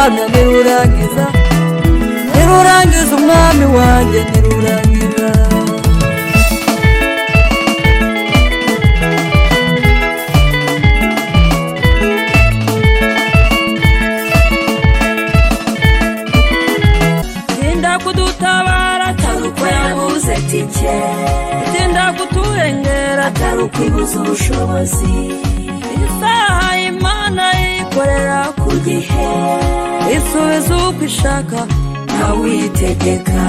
Ndabihamya nirurangiza, nirurangiza umwami wanjye nirurangiza. Tinda kudutabara atari uko yabuze tike, tinda kuturengera atari ukwibuza ubushobozi. Isaha Imana yikorera ku gihe, isubiza uko ishaka ntawitegeka.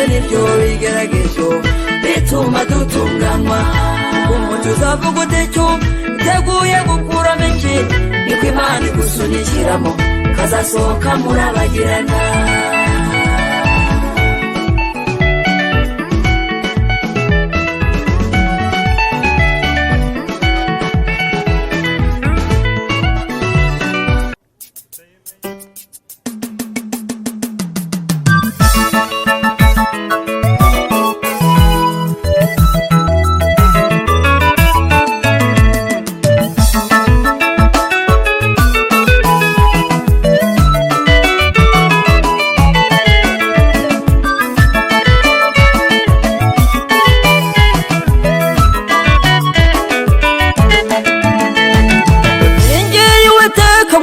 Nibyo bigeragezo bituma dutunganywa, umucyo uzavuga utecyo uteguye gukuramo iki, niko Imana igusunikiramo kazasohoka murabagirana.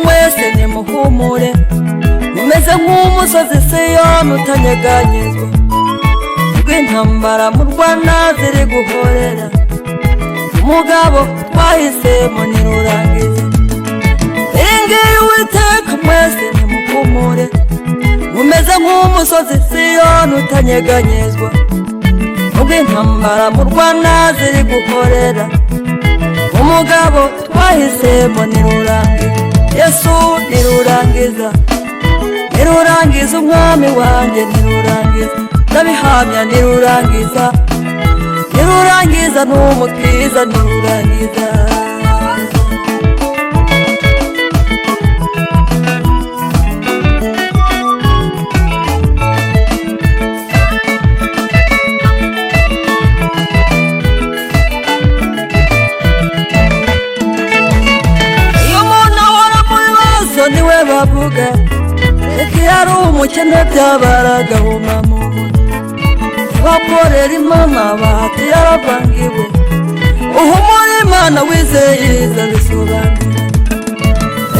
Mwese nimuhumure, mumeze nk'umusozi Siyoni utanyeganyezwa, rw'intambara mu Rwanda ziri guhorera, umugabo twahisemo nirurangiza. Ingiyi Uwiteka mwese nimuhumure, mumeze nk'umusozi Siyoni utanyeganyezwa, rw'intambara mu Rwanda ziri guhorera, umugabo twahisemo nirurangiza. Yesu nirurangiza, nirurangiza umwami wanjye nirurangiza, ndabihamya nirurangiza, nirurangiza n'umukiza nirurangiza. Niwe bavuga reka iyo ari umukene byabaragahuma mu bakorera Imana bahati yaravangiwe, uhumura Imana wizeye izabisobanura.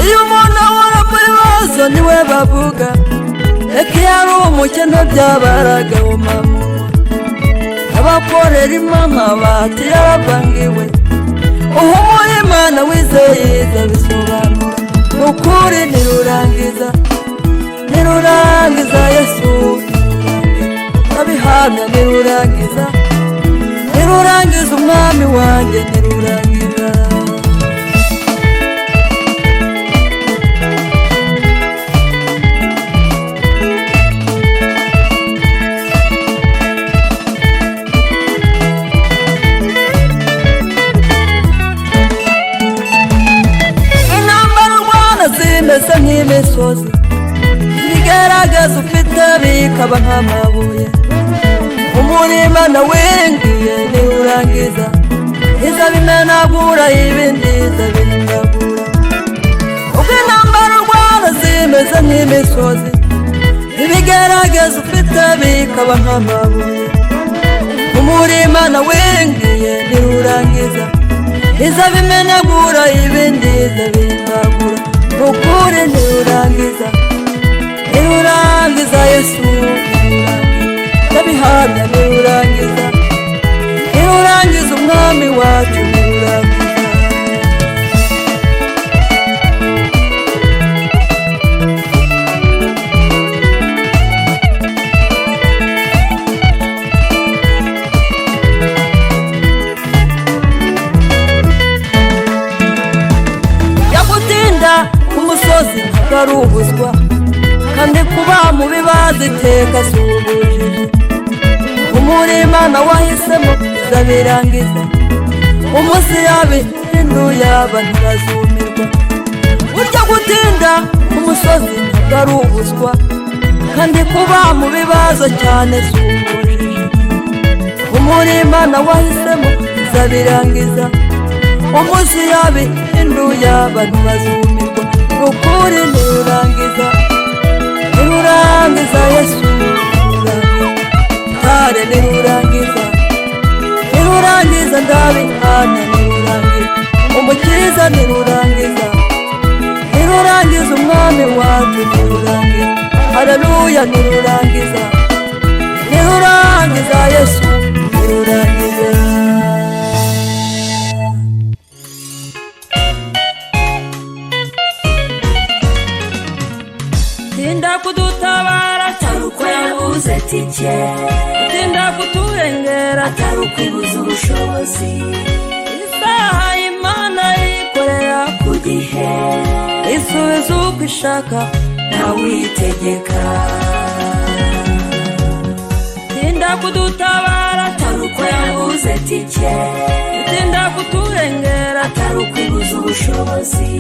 Iyo umuntu ahora mu bibazo niwe bavuga reka iyo ari umukene byabaragahuma mu abakorera Imana bahati yaravangiwe, uhumura Imana wizeye izabisobanura. Ukuri nirurangiza, nirurangiza Yesu, ndabihamya nirurangiza, nirurangiza umwami wanjye nirurangiza. Zimeze nk'imisozi, ibigaragaza ufite bikaba nk'amabuye, umurima nawiringiye nirurangiza, izabimenagura ibindi izabihindagura. Ubwo intambara urwana zimeze nk'imisozi, ibigaragaza ufite bikaba nk'amabuye, umurima nawiringiye nirurangiza, izabimenagura ibindi izabihindagura. Ukuri nirurangiza, nirurangiza Yesu, ndabihamya nirurangiza, nirurangiza umwami wacu nirurangiza. Yagutinda umusozi ntabwo kandi kuba mu bibazo iteka si ubujiji, umurima nawahisemo izabirangiza, umunsi yabihinduye abantu bazumirwa. Burya gutinda umusozi ntabwo ari ubuswa, kandi kuba mu bibazo cyane si ubujiji, Umurima wahisemo izabirangiza. Umunsi yabihinduye abantu bazumirwa. Nukuri ntirurangiza, ntirurangiza Yesu ntirurangiza. Ntare ntirurangiza, ntirurangiza ndabihamya ntirurangiza. Umukiza ntirurangiza, ntirurangiza umwami wacu ntirurangiza. Haleluya ntirurangiza, ntirurangiza Yesu ntirurangiza. Tinda kudutabara Atari uko yabuze tike, tinda kuturengera atari uko ibuze ubushobozi. Isaha Imana yikorera Ku gihe isubiza uko ishaka ntawitegeka. Tinda kudutabara Atari uko yabuze tike, tinda kuturengera atari uko ibuze ubushobozi.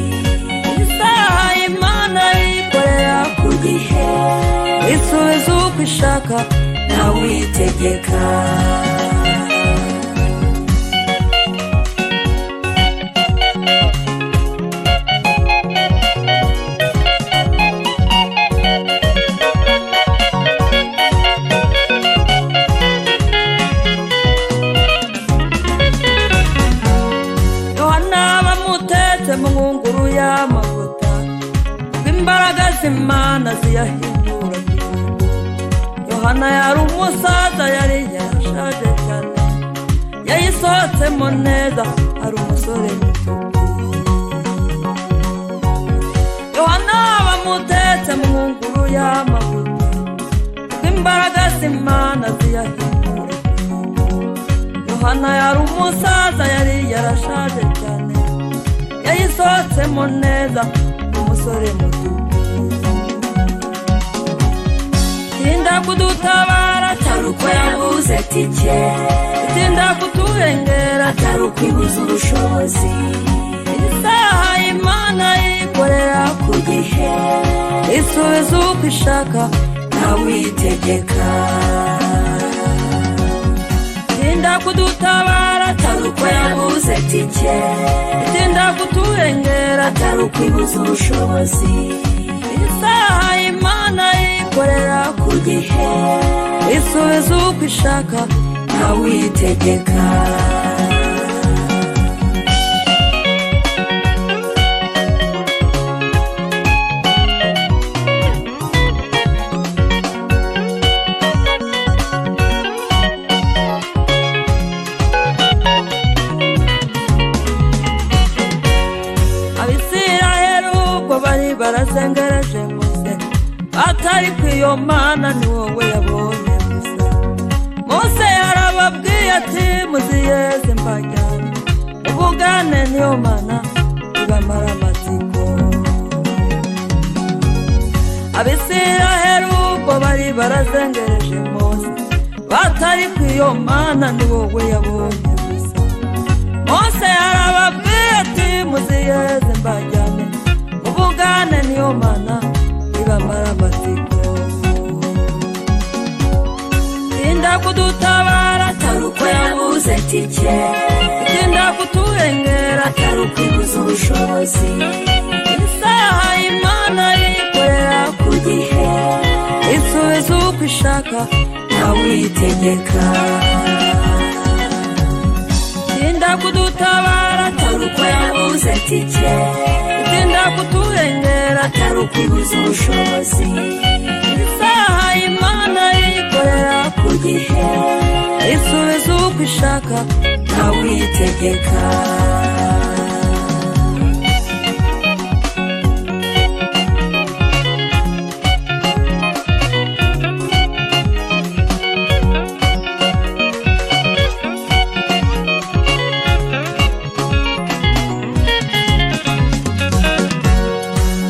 Isaha Imana yikorera Ku gihe isubiza uko ishaka ntawitegeka. Yohana bamutetse mu ngunguru y'amavuta, ubwo imbaraga z'Imana ziyahindura. Yohana yari umusaza, yari yarashaje cyane, yayisohotsemo neza ari umusore muto. Yohana bamutetse mu ngunguru y'amavuta, ubwo imbaraga z'Imana ziyahindura. Yohana yari umusaza, yari yarashaje cyane, yayisohotsemo neza umusore muto. Tinda kudutabara Atari uko yabuze tike, tinda kuturengera atari uko ibuze ubushobozi. Isaha Imana yikorera Ku gihe isubiza uko ishaka ntawitegeka. Tinda kudutabara Atari uko yabuze tike, tinda kuturengera atari uko ibuze ubushobozi. Isaha Imana yikorera Ku gihe isubiza uko ishaka ntawitegeka. Abisiraheli ubwo bari barazengereje Mose, batari ku iyo Mana ni wowe yabonye gusa. Mose yarababwiye ati muziyeze mbajyane ubugane niyo Mana ibamara amatsiko. Abisiraheli ubwo bari barazengereje Mose, batari ku iyo Mana ni wowe yabonye gusa. Mose yarababwiye ati muziyeze mbajyane ubugane niyo Mana ibamara amatsiko. Tinda kudutabara Atari uko yabuze tike, tinda kuturengera atari uko ibuze ubushobozi. Isaha Imana yikorera Ku gihe isubiza uko ishaka ntawitegeka. Tinda kudutabara Atari uko yabuze tike, tinda kuturengera atari uko ibuze ubushobozi. Isaha Imana yikorera Ku gihe isubiza uko ishaka ntawitegeka.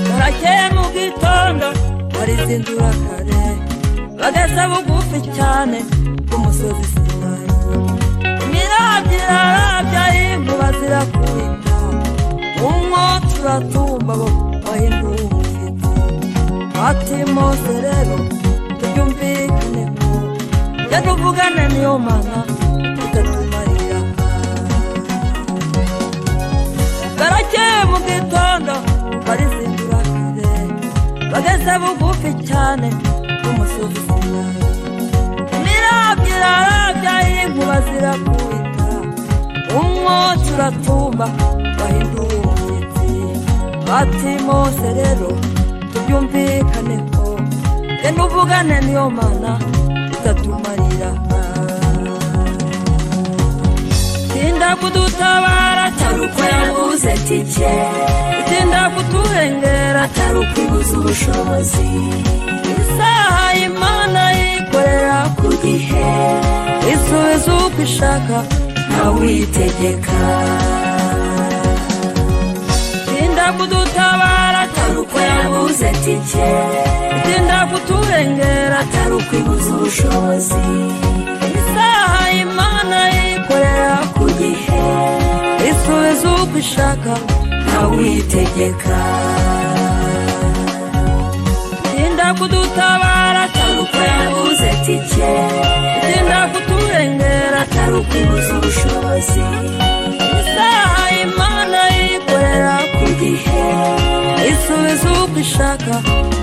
Barakeye mu gitondo barizindura kare, bageze bugufi cyane ku musozi Sinayi. Imirabyo irarabya, inkuba zirakubita, umwotsi uratumba, bo bahindura umushyitsi. Ati Mose rero tubyumvikane ko genda uvugane niyo Mana Bwarakeye mu gitondo barizindura kare, bageze bugufi cyane k'umusozi Sinayi. Imirabyo irarabya, inkuba zirakubita, umwotsi uratumba, bahindura umushyitsi. Bati: "Mose rero tubyumvikaneho, genda uvugane niyo Mana itatumarira." Tinda kudutabara Atari uko yabuze tike, itinda kuturengera, atari uko ibuze ubushobozi. Isaha Imana yikorera ku gihe, isubiza uko ishaka, ntawitegeka. Tinda kudutabara Atari uko yabuze tike, itinda kuturengera, atari uko ibuze ubushobozi. Isaha Imana yikorera ku gihe, isubiza uko ishaka, ntawitegeka. Tinda kudutabara Atari uko yabuze tike, itinda kuturengera, atari uko ibuze ubushobozi. Isaha Imana yikorera ku gihe, isubiza uko ishaka,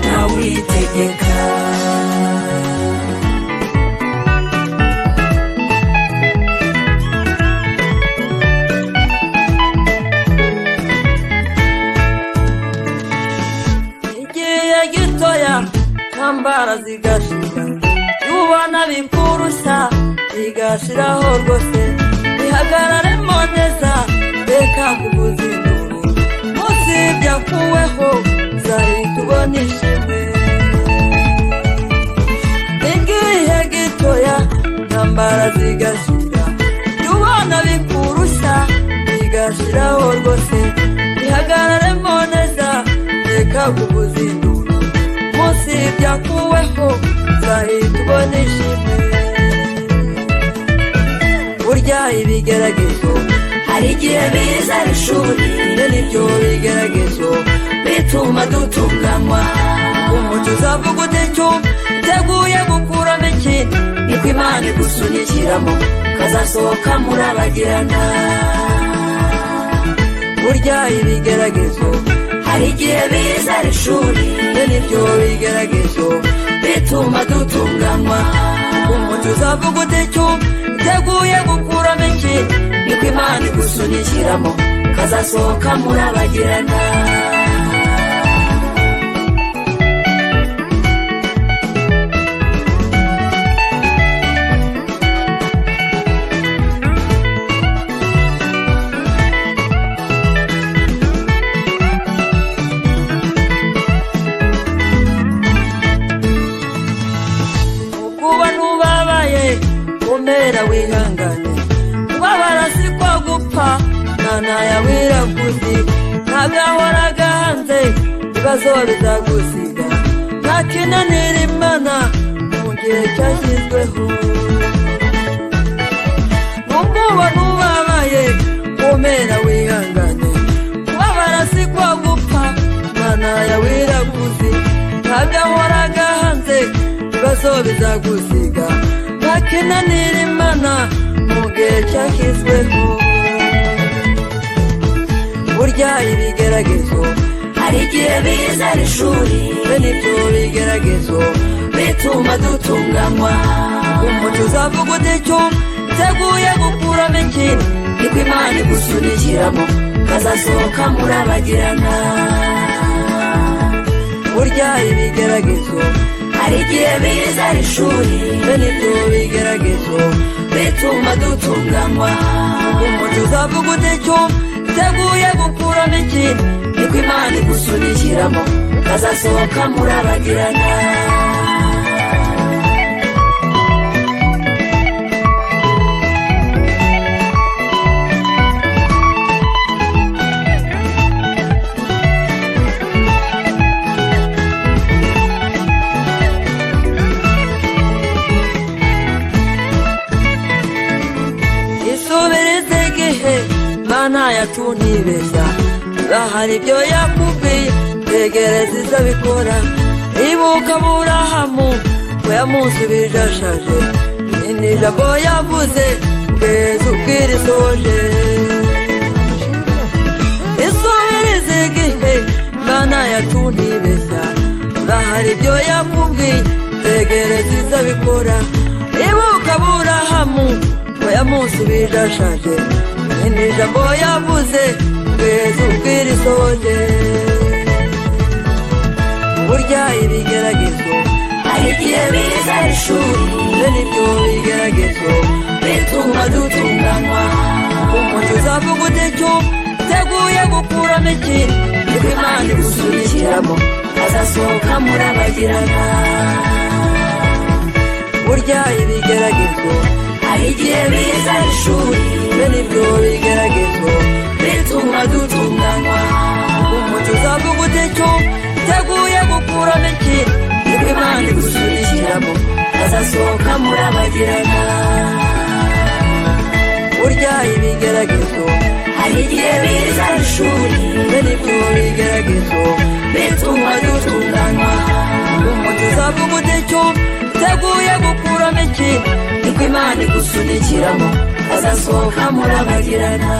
ntawitegeka. Igihe gitoya ntambara zigashira, ubona bikurushya bigashiraho rwose. Bihagararemo neza, reka kuvuza induru. Munsi byakuweho uzahita ubona ishimwe. Igihe gitoya ntambara zigashira, ubona bikurushya bigashiraho rwose. Bihagararemo neza, reka kuvuza induru. Munsi byakuweho uzahita ubona ishimwe. Burya ibigeragezo Hari igihe biza ari ishuri, bene nibyo bigeragezo bituma dutunganywa. Umucyo uzavuga uti cyuma iteguye gukuramo ikindi, Niko Imana igusunikiramo kazasohoka murabagirana. Burya ibigeragezo Hari igihe biza ari ishuri, bene nibyo bigeragezo bituma dutunganywa. Umucyo uzavuga uti cyuma iteguye gukuramo ikindi, Niko Imana igusunikiramo kazasohoka murabagirana. Kuba ntubabaye, komera wihangane. Kubabara si ko gupfa, mwana yawe irakuzi. Ntagahora gahanze, ibibazo bizagusiga. Nta kinanira Imana mu gihe cyashyizweho. Nubwo ubona ubabaye, komera wihangane. Kubabara si ko gupfa, mwana yawe irakuzi. Ntagahora gahanze, ibibazo bizagusiga. Nta kinanira Imana mu gihe cyashyizweho. Burya ibigeragezo Hari igihe biza ari ishuri, bene ibyo bigeragezo bituma dutunganywa. Umucyo uzavuga uti cyuma iteguye gukuramo ikindi, Niko Imana igusunikiramo kazasohoka murabagirana. Burya ibigeragezo Hari igihe biza ari ishuri, bene ibyo bigeragezo bituma dutunganywa. Umucyo uzavuga uti cyuma iteguye gukuramo ikindi, Niko Imana igusunikiramo kazasohoka murabagirana. Isubirize igihe, Mana yacu ntibeshya. Niba hari ibyo yakubwiye, tegereza izabikora. Ibuka Aburahamu ko yamusubije ashaje. Ni ijambo yavuze kugeza ubwo irisoje. Imana yacu ntibeshya, urahari ibyo yakubwiye, tegereza izabikora. Ibuka Aburahamu ngo yamusubije ashaje, ni ijambo yavuze kugeza ubwo irisohoje. Burya ibigeragezo Hari igihe biza ari ishuri, bene ibyo bigeragezo bituma dutunganywa. Umuntu uzavuga ute icyo uteguye gukuramo iki? Niko Imana igusunikiramo, ukazasohoka murabagirana. Burya ibigeragezo Hari igihe biza ari ishuri, bene ibyo bigeragezo bituma dutunganywa. Umuntu uzavuga ute icyo uteguye gukuramo iki? Niko Imana igusunikiramo, ukazasohoka murabagirana. Burya ibigeragezo Hari igihe biza ari ishuri, bene ibyo bigeragezo bituma dutunganywa. Umuntu uzavuga ute icyo uteguye gukuramo iki? Niko Imana igusunikiramo, ukazasohoka murabagirana.